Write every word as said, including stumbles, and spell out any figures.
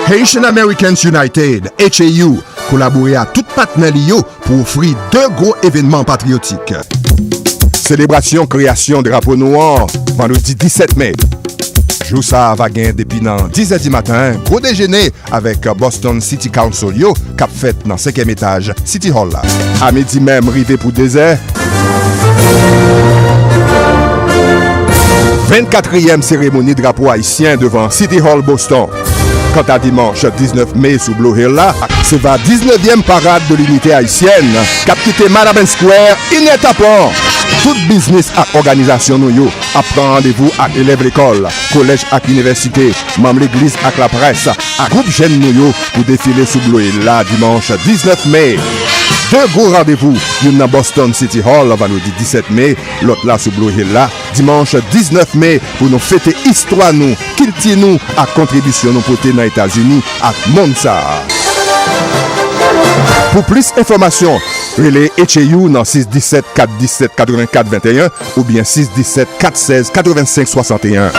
Haitian Americans United, H A U, kolabore ak tout patnè li yo pou ofri de gwo evènman patriyotik. Selebrasyon kreyasyon drapo nou an, vandredi disèt me. Jou sa a va gen depi nan dis è di maten, gwo dejene avèk Boston City Council yo k ap fèt nan senkyèm etaj City Hall la. A midi menm rive pou dezè. Vennkatriyèm seremoni drapo ayisyen devan City Hall Boston. Kanta dimanch diznèf me sou Blue Hill la, se va diznèvyèm Parade de l'Unité Haïtienne k ap kite Manaban Square inè tapan. Tout biznis ak òganizasyon nou yo ap pran randevou ak elèv lekòl, kolèj ak inivèsite, manm legliz ak laprès, ak gwoup jèn nou yo pou defile sou Blue Hill la dimanch diznèf me. De gwo randevou, youn nan Boston City Hall vandredi disèt me, lòt la sou Blue Hill la dimanch diznèf me, pou nou fete istwa nou, kilti nou ak kontribisyon nou pote nan Etazini ak monn sa a. Pou plis enfòmasyon, rele H A U nan sis disèt kat disèt katrevenkat venteyen oubyen sis disèt kat sèz katrevensenk swasanteyen.